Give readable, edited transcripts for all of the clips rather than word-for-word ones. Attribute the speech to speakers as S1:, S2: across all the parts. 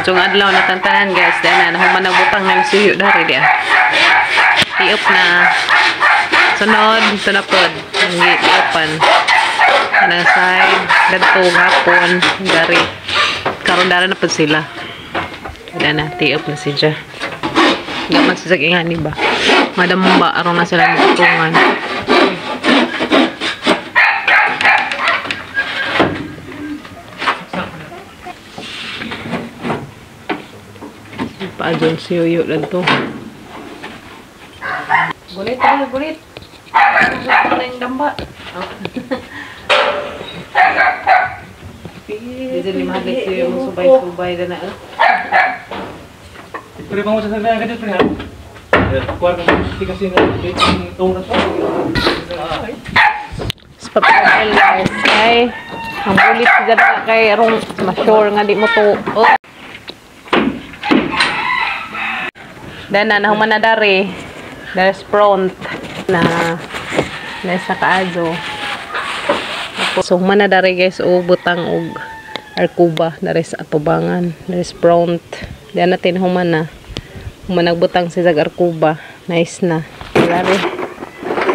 S1: Madsong adlaw na tantanan, guys. Dahil na nahuman nagbutang na suyo dari dia. Tiop na. Sunod, ito na pod. Ang tiopan. Kanang side, dadto hapon, dari. Karon dari na pod sila. Wala na, tiop na siya. Gaman sa sagingan ni ba? Madamba, aron na sila magtungan. Paadyon si Yoyo lang to. Gulit, gulit, gulit. Gulit na yung damba. Dito ni Mahalik si Yoyo subay-subay na na.
S2: Pero pa mo sa saglan ka dito, pre, ha? Kuwar ka kasi nga itong na to.
S1: Sa papel, guys. Ay, ang bulit si Dada kay arong ma-sure nga di mo to. Oh. Dana, nahuman na dari. There's front na nasa kaazo. So, human na dari, guys, o butang og arkuba dari sa atubangan. There's front. Diyan natin human na. Human nagbutang si Zag arkuba. Nice na. Dari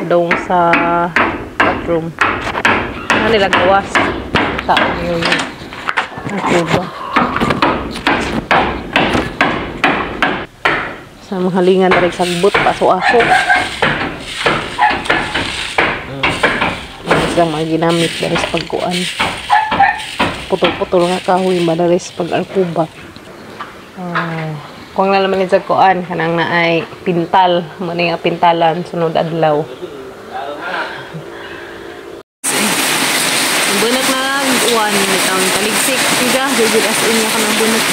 S1: dong sa bathroom. Ano nila gawas? Taong yun. Arkuba. Sa mga halingan na rin sagbot, paso-aso. Ang mga ginamit dari sa pagkuan. Putol-putol nga kahoy ba dari sa pag-arkuba. Kung na naman sa kuan, kanang na ay pintal. Muna nga pintalan, sunod adlaw. Ang bunak na uwan, itang taligsik. Tiga, jujud as in nga ka ng bunak.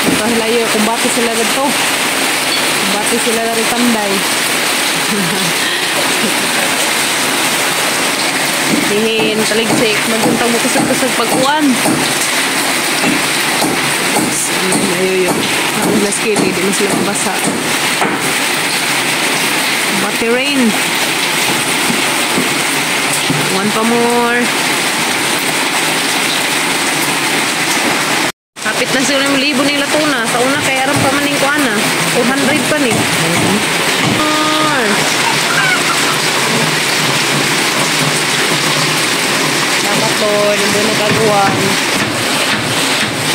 S1: Ito hilayo, kumbati sila dito. Kumbati sila dari tanday. Dihin, taligsik, maguntang mo kusog-kusog pag-uwan. Ayoyo. Ang glass kili, di mo sila mabasa. Bati rain. One pa more. Kapit na sila yung libo nila tuna. Sa una, kaya aram pa maning kuana. 400 pa ni. More. Dapat to, hindi nagagawan.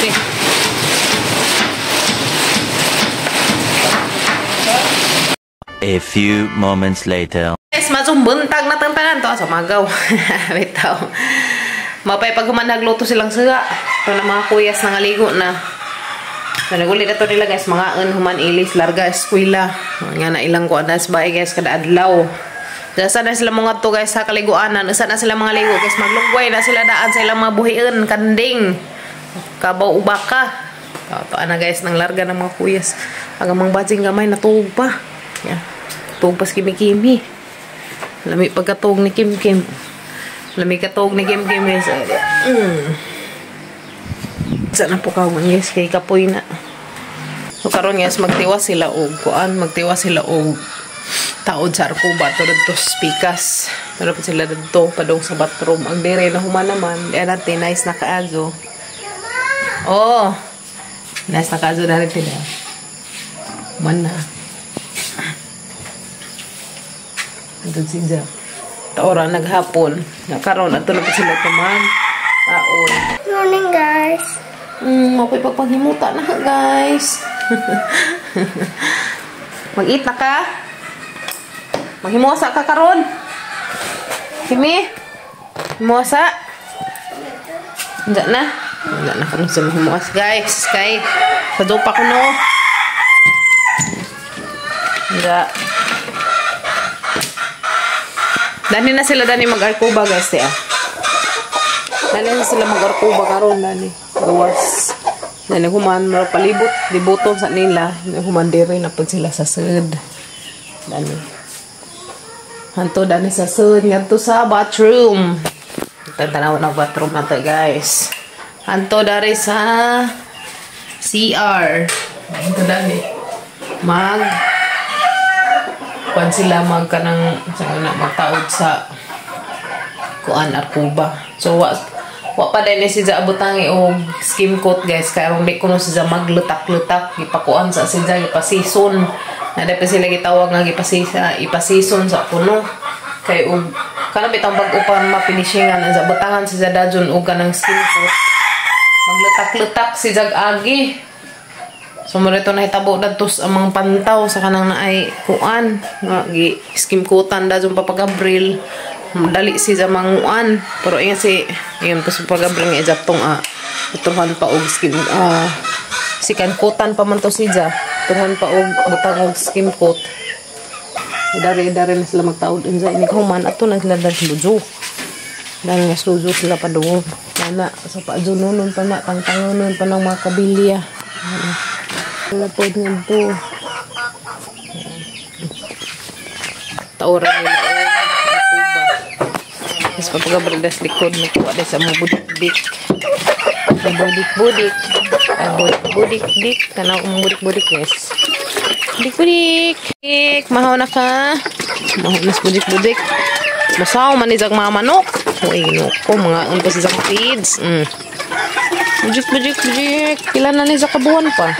S1: Okay.
S3: A few moments later.
S1: Guys, masong buntag na tantanan to sa magaw. Bitaw. Mapay pag humanagluto silang suga. Ito na mga kuyas na ngaligo na. So, naguli na to nila, guys, mga human ilis larga eskwela. Nga na ilang kuan nas bae, guys, kada adlaw. Dasa na sila mga to, guys, sa kaliguanan. Usa na sila mga ligo, guys, maglunggoy na sila daan sa ilang mga buhian, kanding, kabaw ubaka. To ana, guys, nang larga ng mga kuyas. Ang mga bajing gamay natuog pa. Yeah. Tuog pas kimi-kimi. Lami pagkatuog ni Kim Kim. Lami katuog ni Kim Kim, guys. Sana po kawan, guys, kay kapoy na. So karon, guys, magtiwas sila og kuan, magtiwas sila og taod sa arkuba to didto spikas. Pero pa sila didto padung sa bathroom. Ang dire na human naman, di natin nice na kaazo. Oh. Nice na kaazo na rin sila. Man na. Andun siya. Taora naghapon. Nakaroon ato na pa sila kuman. Taon.
S4: Morning, guys.
S1: Mapoy pagpanghimuta na, guys. Mag-eat na ka? Maghimusa ka karon? Kimi? Himusa? Hindi na. Wala na karon sa mahimuas, guys. Kay kadupa ko no. Hindi. Dani na sila dani mag-arkuba, guys, ya. Dani na sila mag-arkuba karon dani. Gawas. Dani human maro palibot libuton sa nila. Dani human diri na pud sila sa sud. Dani. Hanto dani sa sud ngadto sa bathroom. Tantanaw na bathroom na to, guys. Hanto dari sa CR. Hanto dani. Mag kuan sila mag kanang sa na magtaod sa kuan arkuba. So wa Wa pa din si Ja abutangi og skim coat guys kay aron di kuno si Ja maglutak-lutak gipakuan sa si Ja gipasison. Na dapat sila gitawag nga gipasisa ipasison sa kuno. Kay og kana bitang bag-o pa mapinishingan ang butangan si Ja dajon og kanang skim coat. Maglutak-lutak si Jag agi. So mo rito nahitabo dadto sa amang pantaw sa kanang naay kuan nga gi skim coatan dajon Papa Gabriel. Dali si Ja manguan pero ingat si ingon pa sa Papa Gabriel nga ijaptong turhan pa og skim sikan coatan pa man to si Ja. Turhan pa og butang og skim coat. Dari-dari na sila magtaod unsa ini human ato na sila dari lujo. Dari nga lujo sila padungog. Ana sa paadyononon pa na tangtangonon pa ng mga kabilya. Wala po ngadto. Tauran nila o tuba. Mas papagabrilas likod nakuha din sa mga budik-budik. Budik-budik. Budik-budik. Tanaw ang budik-budik guys. Budik-budik. Mahaw na ka. Mahaw na sa budik-budik. Masaw man ni jag mga manok. Uy, ko mga unta sa feeds. Budik, budik, budik. Pila na ni sa kabuan pa?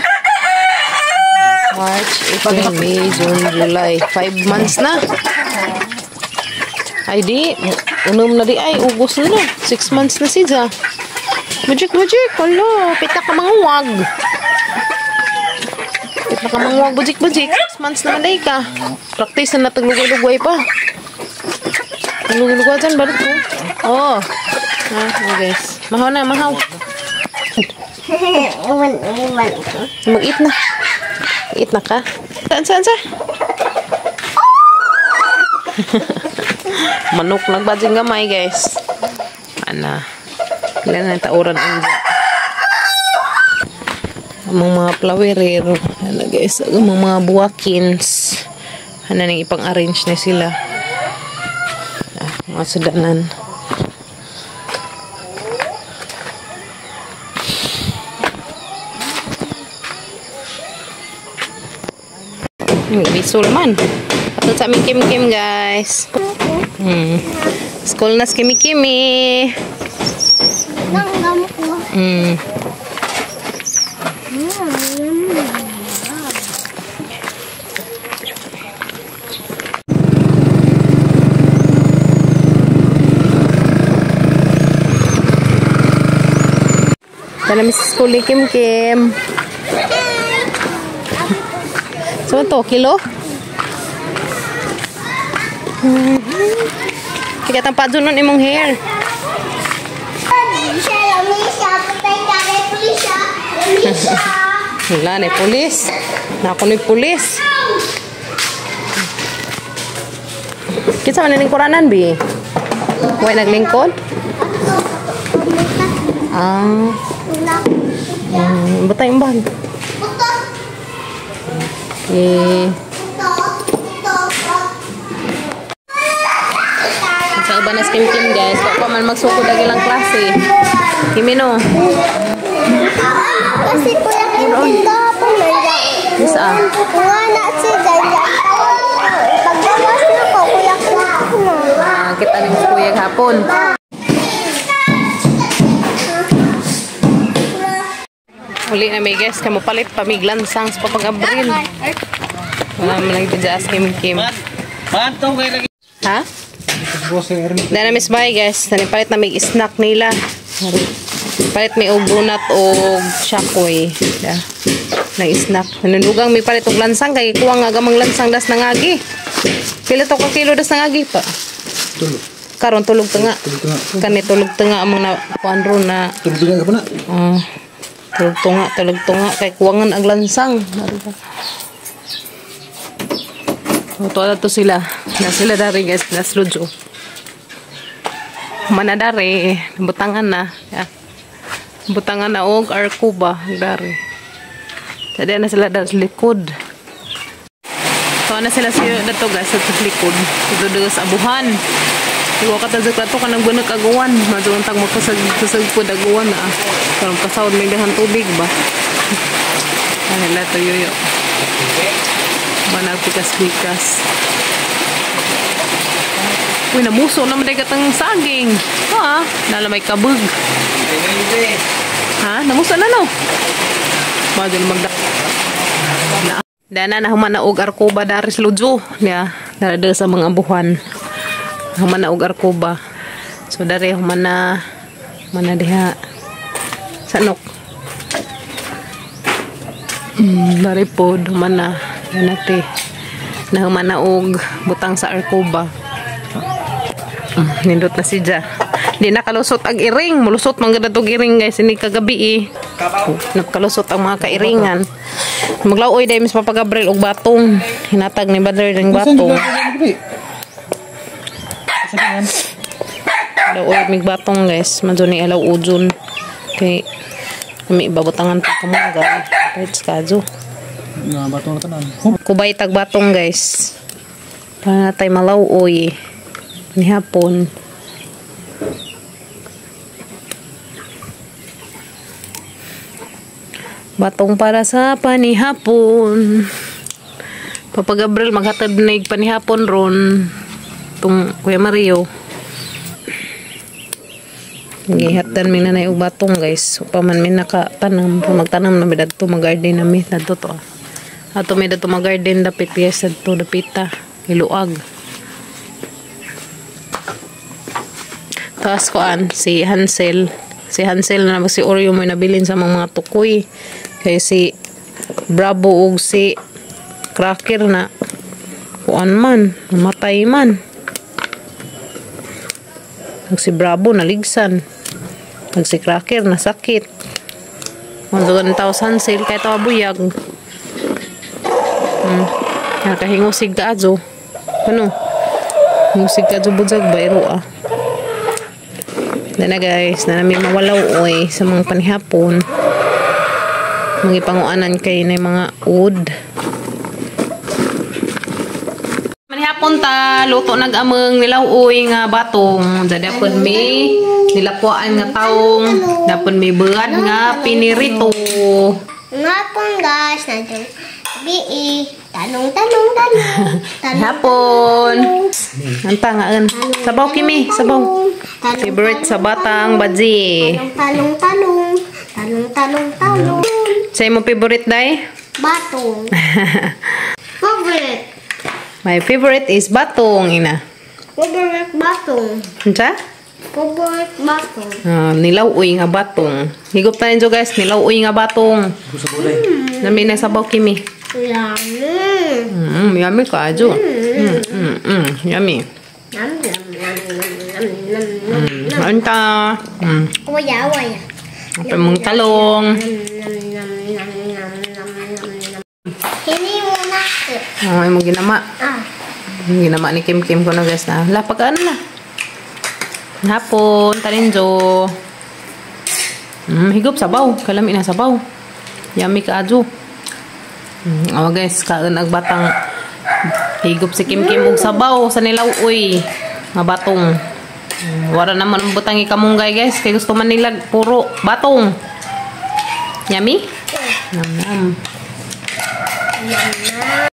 S1: March, April, May, June, July. 5 months na. Ay di, unom na di ay, August na na. 6 months na siya. Budik, budik. Hala, pita ka manguwag. Pita ka manguwag, budik, budik. 6 months na man ka. Practice na nataglugoy-lugoy pa. Lugoy-lugoy dyan, barit ko. Oh. Ah, guys. Mahaw na, mahaw. Mag-eat na. Eat na ka? Saan, saan, saan? Manok nagbadjing gamay, guys. Ana. Ilan na tauran ang among mga flowerero. Ana, guys. Among mga buwakins. Ana nang ipang-arrange na sila. Ah, mga sudanan. Bisul man. Ato sa aming kim-kim, guys. School na si Kimi-Kimi. Tala mi sa school ni Kim-Kim. So, to, kilo? Kaya tang padyo nun imong hair. Wala na pulis. Nako ni pulis. Kinsa man ning kuranan bi? Way naglingkod? Ah. Batay yung bag. Okay. Sa uban na Kim Kim guys, kung pa man magsukod lagi lang klase. Kimino.
S4: Kasi kuya Kim Kim gahapon nandiyan.
S1: Isa.
S4: Nga na si Daya. Pagdawas na ko kuya Kim Kim.
S1: Kita ni kuya hapon. Uli na may guys, kamo palit pamiglansang sa Papa Gabriel. Wala man lang dyan sa Kim Kim. Ha? Dahil na miss bye guys, nanipalit na may snack nila. Palit may og donut o shakoy. Nag-snack. Nanunugang may palit og lansang kay kuwang nga gamang lansang das nangagi. Pila to ka kilo das nangagi pa?
S2: Tulog.
S1: Karon tulog tunga. Kani tulog tunga among na kuan ron na.
S2: Tulog tunga ka pa na.
S1: Tulog tunga kay kuwangan ang lansang. Tuwa to sila. Na sila dari guys, naslujo. Manadari, butangan na. Yeah. Butangan na og arko ba dari. Tadi na sila dari likod. So na sila siya dato guys sa likod. Dito do sa abuhan. Iwa ka ta sa ka nang bunok aguan, maduntag mo kasag pud aguan na. Karon pasawd may dahan tubig ba. Ay la tuyo. Managpikas-pikas. Uy, namuso naman dahil katang saging. Ha? Nalamay kabug. Ha? Namuso na no? Madul magda. Dana na human na og arkoba daris ludyo. Ya, dara sa mga buhan. Human na og arkoba. So dare human na diha. Sanok. Dare pod human na nate. Na human na og butang sa arkoba. Nindot na si Ja. Di nakalusot ang iring. Mulusot man gud og iring guys ini kagabi eh. Nakalusot ang mga kairingan. Maglauoy dahil Miss Papa Gabriel og batong. Hinatag ni Brother ng batong. Lauoy mig batong guys. Madyo ni alaw ujun. Kay kami ibabutangan pa kamunggay. Pwede kadyo. Kubay tag batong guys. Para tayo malauoy. Ni hapon. Batong para sa panihapon. Papa Gabriel maghatag na panihapon ron. Tung Kuya Mario. Gihatan mi nanay og batong guys. Upa man mi nakatanam, magtanam na mi dadto mag-garden na mi dadto to. Ato mi dadto mag-garden dapit guys dadto dapita iluag. Taas koan si Hansel. Si Hansel na si Oreo may nabilin sa mga tukoy. Kay si Bravo ug si Cracker na kuan man, namatay man. Ug si Bravo naligsan. Ug si Cracker nasakit. Mandugan tao sa Hansel kay tawa buyag. Nakahingusig ka adyo. Ano? Hingusig ka adyo bujag ba iro ah. Dana guys, na namin mawalaw oy sa mga panihapon. Mangipanguanan kay na mga ud. Manihapon ta, luto nag-ameng nilaw-oy nga batong. Dapon may nilakuan nga taong, dapon may buad nga pinirito.
S4: Ngapon guys, nandiyan bi tanong tanong tanong.
S1: Hapon. Anta nga sabaw kimi, sabaw. Favorite sa batang badji.
S4: Talong talong talong talong talong.
S1: Sa imo favorite dai?
S4: Batong. Favorite.
S1: My favorite is batong ina.
S4: Favorite batong.
S1: Unsa?
S4: Favorite batong.
S1: Nilaw-uy nga batong. Higop tayo dyo guys, nilaw-uy nga batong. Nami na sabaw kimi.
S4: Yummy.
S1: Yummy ka dyo. Yummy.
S4: Yum yum yum yum yum yum.
S1: Anta.
S4: Waya waya.
S1: Apa mong talong.
S4: Hindi mo na.
S1: Oh, imong ginama. Ginama ni Kim Kim ko na guys na. La pagkaan na. Hapon, talinjo. Higop sabaw, kalami na sabaw. Yummy ka adyo. Oh guys, kaon ag batang higop si Kim Kim og sabaw sa nilaw-oy nga batong. Wala naman ang butang ikamunggay guys, kay gusto man nila puro batong. Yummy? Nam nam.
S4: Yum.